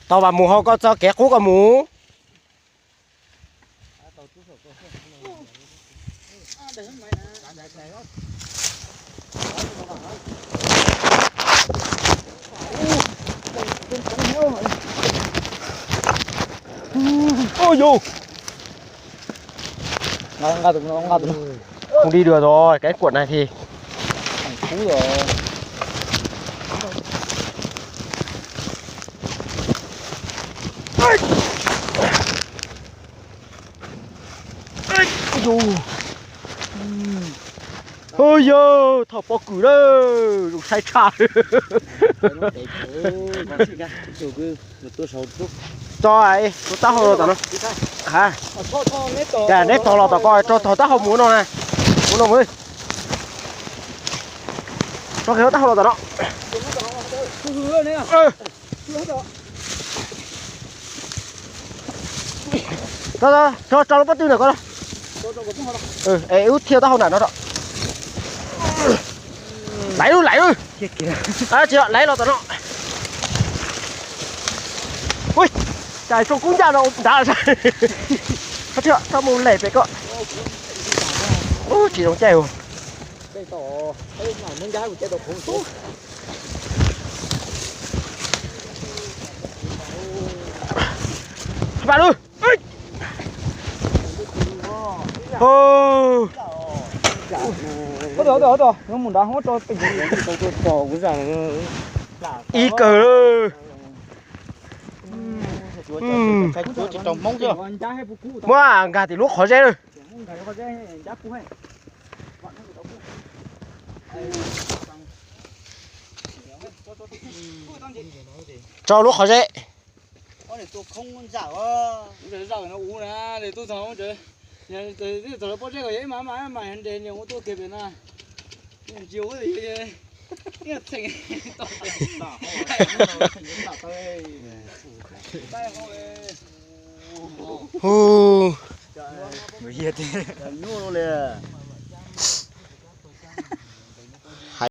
Tau vas mus hauv koj txoj kev qub koj mus. Ôi dồi. Không đi được rồi, cái cuộn này thì. Ôi dồi. Ôi yô, thov pob kws lawm, zoo saib tshaj. Tso, tso taub hau los tom no. Cas neb tog los tom ko, tso tog taub hau mus no na. Mus no mus. Tso kiag taub hau los tom no. Tso, tso, tso lub pob tw ntawm ko. Es wb thiaj taub hau nram no. Laiv lub, laiv lub. Tsis laiv los tom no. Ui, cas zoo kub ncaj no nrad. Txhob mus lem pem ko. Tsis zoo caij. Pam lub. Ib kawg. Muab nkag tim lub qhov zeb lawm. Tso lub qhov zeb. Hu. Nyuaj li.